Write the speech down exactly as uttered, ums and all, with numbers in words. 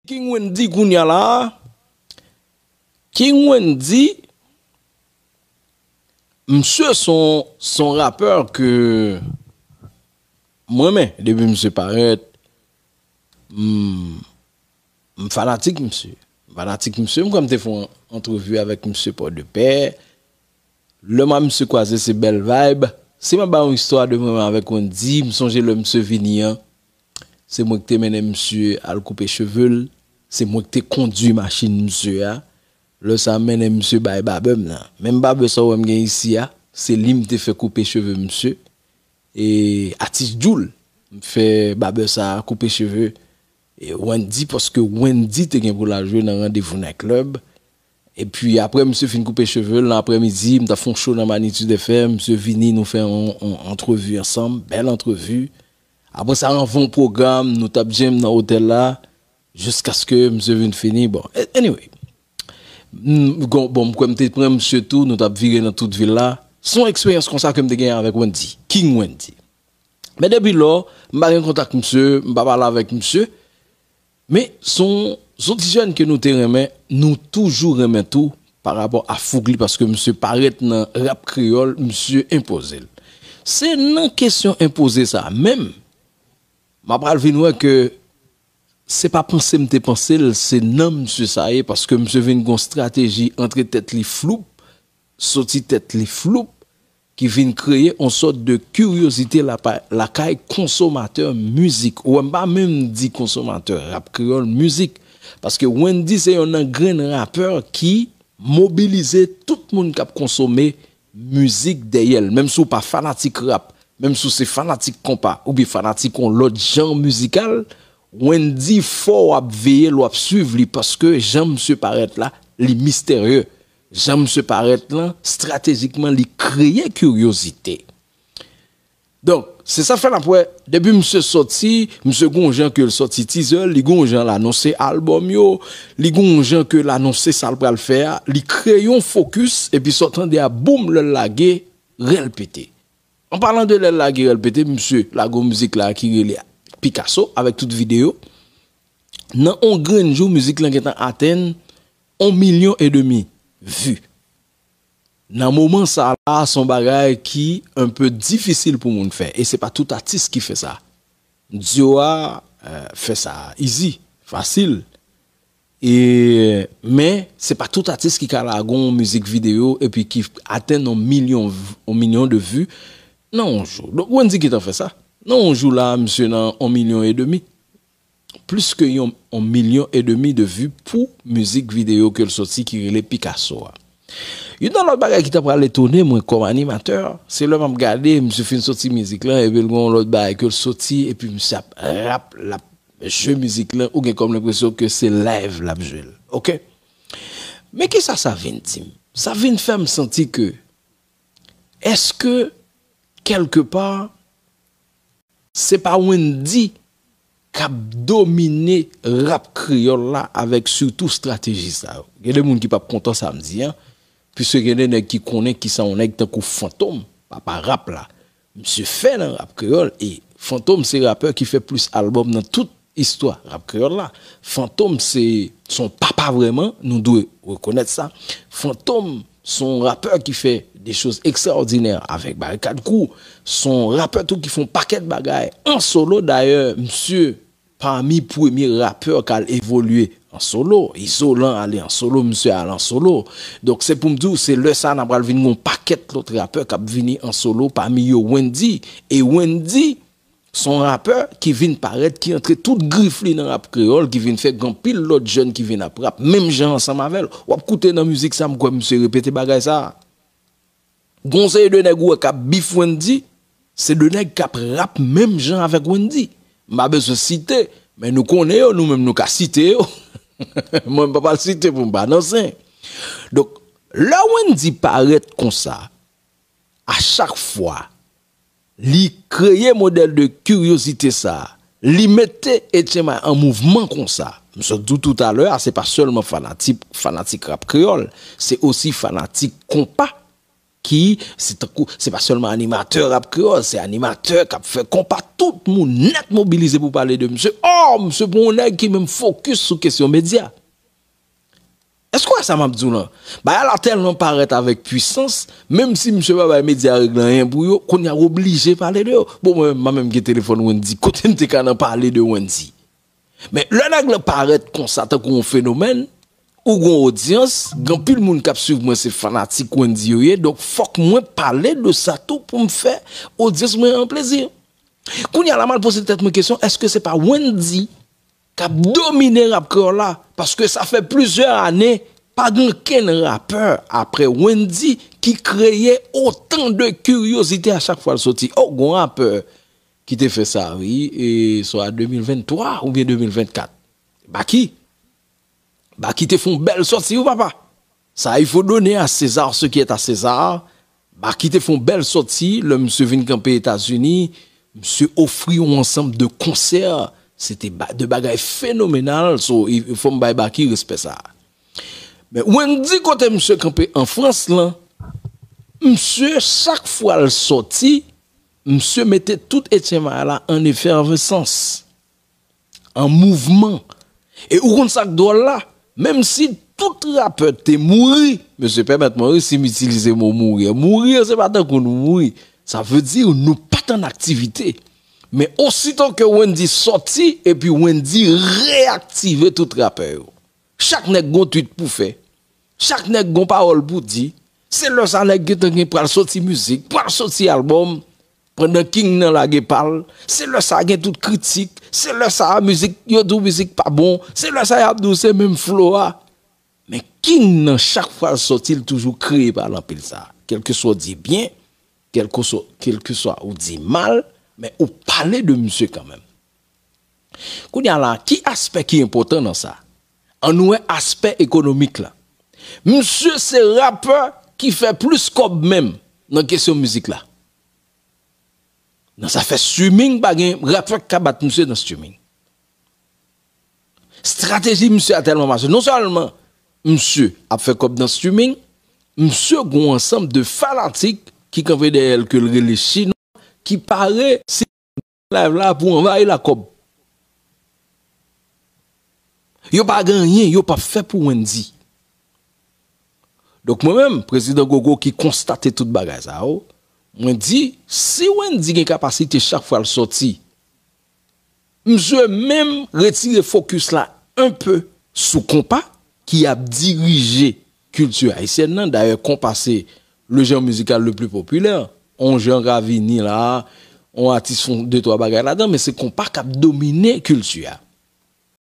King Wendy kounye a la. King Wendy, msye se yon, se yon rapè ke mwen renmen depi msye parèt. M, m fanatik msye. M fanatik msye. M kwè m te fè yon antrevi avèk msye Pòdepè. Lè m a msye kwaze se bèl vibe. Si m ap ba yon istwa de mwen menm avèk Wendy, m sonje lè msye vini an. Se mwen ki te mennen msye al koupe cheve l. Se mwen ki te kondui machin msye a. Lè sa a m mennen msye bay babè m nan. Menm babè sa w wè m gen isi a, se li m te fè koupe cheve msye. E atis Djoul, m fè babè sa a koupe cheve e Wendy, paske Wendy te gen pou l al jwe nan Randevou Night Club. Epi apre msye fin koupe cheve l, nan aprèmidi, m t ap fè yon show nan Magnitude F M, msye vini, nou fè yon, yon antrevi ansanm, bèl antrevi. Apre sa, anvan pwogram, nou t ap jam nan otèl la, jiskaske msye vin fini. Bon, a-, anyway. M, gon, bon, m kwè m te pran msye tou, nou t ap vire nan tout vil la. Se yon eksperyans konsa ke m te genyen avèk Wendy, King Wendy. Men depi lò, m pa gen kontak msye, m pa pale avèk msye. Men se yon, se yon ti jèn ke nou te renmen, nou toujou renmen tou pa rapò a fouk li, paske msye parèt nan rap kreyòl, msye enpoze l. Se nan kesyon enpoze sa a menm, m ap pral vin wè ke se pa panse m te panse l, se nan msye sa ye, paske msye vin gon estrateji antre tèt li floup, soti tèt li floup, ki vin kreye yon sòt de kiryozite lapa-, lakay konsomatè mizik. Ou wè, m pa menm di konsomatè rap kreyòl mizik. Paske Wendy se yonn nan grenn rapè ki mobilize tout moun k ap konsome mizik dèyè l. Menm si w pa fanatik rap, menm si w se fanatik konpa, oubyen fanatik yon lòt jan mizikal, Wendy fò w ap veye l, w ap swiv li, paske jan msye parèt la, li misterye. Jan msye parèt lan, estratejikman, li kreye kiryozite. Donk, se sa fè n ap wè, depi msye sòti, msye gon jan ke l sòti teaser, li gon jan l anonse albòm yo, li gon jan ke l anonse sa l pral fè a, li kreye yon fokis, epi sa w tande a, boum, lè l lage, rèl pete. An palan de lè l lage rèl pete, msye lage yon mizik la ki rele Picasso avèk tout videyo. Nan yon grenn jou, mizik lan gentan atenn yon milyon edmi vi. Nan moman sa la, se yon bagay ki enpe difisil pou moun fè. E se pa tout atis ki fè sa. Duo a, eh, fè sa easy, fasil. E, men, se pa tout atis ki ka lage yon mizik videyo epi ki atenn yon milyon v-, yon milyon de vi nan yon jou. Donk, Wendy gentan fè sa. Nan yon jou la, misye nan yon milyon edmi. Plis ke yon, yon milyon edmi de vi pou mizik videyo ke l sòti ki rele Picasso a. Youn nan lòt bagay ki ta pral etone mwen kòm animatè, se lè m ap gade, misye fin sòti mizik lan, epi l gen yon lòt bagay ke l sòti, epi misye ap rap, l ap jwe mizik lan, ou gen kòm lenpresyon ke se live l ap jwe l. Oke? Men kisa sa vin di m? Sa vin fè m santi ke, èske, kèlkepa, se pa Wendy k ap domine rap kreyòl la avèk sitou estrateji sa yo? Gen de moun ki p ap kontan sa m di an, piske gen de nèg ki konnen kisa yon nèg tankou Fantom, papa rap la, misye fè nan rap kreyòl, e Fantom se rapè ki fè plis albòm nan tout istwa rap kreyòl la. Fantom se, se yon papa vrèman, nou dwe rekonèt sa. Fantom se yon rapè ki fè de choz ekstraòdinè avèk Barikad Crew. Se yon rapè tou ki fè yon pakèt bagay an solo. Dayè, misye pami premye rapè k al evolye an solo. Izolan ale an solo, misye al an solo. Donk, se pou m di w, se lè sa a n a pral vin gen yon pakèt lòt rapè k ap vini an solo, pami yo Wendy. E Wendy, se yon rapè ki vin parèt, ki antre tout grif li nan rap kreyòl, ki vin fè gen anpil lòt jèn ki vin ap rap menm jan ansanm avè l. W ap koute nan mizik sa, m kwè misye repete bagay sa a. Gon seri de nèg ou wè k ap beef Wendy, se de nèg k ap rap menm jan avèk Wendy. M pa bezwen site, men nou konnen yo, nou menm nou ka site yo. Mwen, m pa pral site pou m pa nan zen. Donk, lè Wendy parèt konsa, a chak fwa, li kreye modèl de kiryozite sa, li mete H M I an mouvman konsa. M sot di w toutalè a, se pa sèlman fanatik, fanatik rap kreyòl, se osi fanatik konpa Baky, se tankou, se pa sèlman animatè rap kreyòl, se animatè k ap fè konpa, tout moun nèt mobilize pou pale de misye. Ò, misye pa yon nèg ki menm fokis sou kesyon medya. Èske w wè sa m ap di w lan? Bagay la tèlman parèt avèk pwisans, menm si misye pa bay medya règle anyen pou yo, kounye a w oblije pale de yo. Bon, mwen menm, m pa menm gen telefòn Wendy, kote m te ka nan pale de Wendy? Men lè nèg lan parèt konsa tankou yon fenomèn, ou gen yon odyans, gen anpil moun k ap swiv mwen se fanatik Wendy yo ye, donk fòk mwen pale de sa tou pou m fè odyans mwen an plezi. Kounye a la, m al poze tèt mwen kesyon, èske se pa Wendy k ap domine rap kreyòl la, paske sa fè plizyè ane pa gen okenn rapè apre Wendy ki kreye otan de kiryozite a chak fwa l soti. O, gon rapè ki te fè sa, wi, e swa de mil venntwa oubyen de mil vennkat. Baky. Baky te fè yon bèl sòti, wi, papa. Sa, il faut donner à César ce qui est à César. Baky te fè yon bèl sòti lè misye vin kanpe Etazini. Misye ofri yon ansanm de konsè. Se te ba- de bagay fenomenal. So, i- fò m bay Baky respè sa. Men Wendy kote misye kanpe an Frans lan, misye chak fwa l sòti, misye mete tout Etienne Maël la an efèvesans, an mouvman. E ou konn sa k dwòl la? Menm si tout rapè te mouri, mesye pèmèt mwen wi si m itilize mo mouri. Mouri se pa tankou nou mouri. Sa vle di nou pa t an aktivite. Men osito ke Wendy sòti, epi Wendy reyaktive tout rapè yo. Chak nèg gon tweet pou fè. Chak nèg gon pawòl pou di. Se lè sa nèg gentan gen pral sòti mizik, pral sòti albòm. Pandan King nan lage pa l, se lè sa gen tout kritik, se lè sa mizik, yo di w mizik pa bon, se lè sa y ap di w se menm flow a. Men King nan chak fwa l sòti, l toujou kreye pale anpil sa. Kèlkeswa w di byen, kèlkeswa, kèlkeswa ou di mal, men ou pale de misye kanmenm. Kounye a la, ki aspè ki enpòtan nan sa? Ann wè aspè ekonomik la. Misye se rapè ki fè plis kòb menm nan kesyon mizik la. Nan zafè streaming, pa gen rapè k ka bat misye nan streaming. Estrateji misye a tèlman mache. Non sèlman misye ap fè kòb nan streaming, misye gen yon ansanm de fanatik ki kanpe dèyè l ke l rele Chinwa, ki pare si live la pou anvayi l ak kòb. Yo pa gen anyen, yo p ap fè pou Wendy. Donk mwen menm, Prezidan Gogo ki konstate tout bagay sa yo, mwen di, si Wendy gen kapasite chak fwa l sòti, misye menm retire fokis la enpe sou konpa ki ap dirije kilti ayisyèn nan. Dayè, konpa se le genre musical le plus populaire. On jan ka vini la, on atis fon de twa bagay ladan, men se konpa k ap domine kilti a.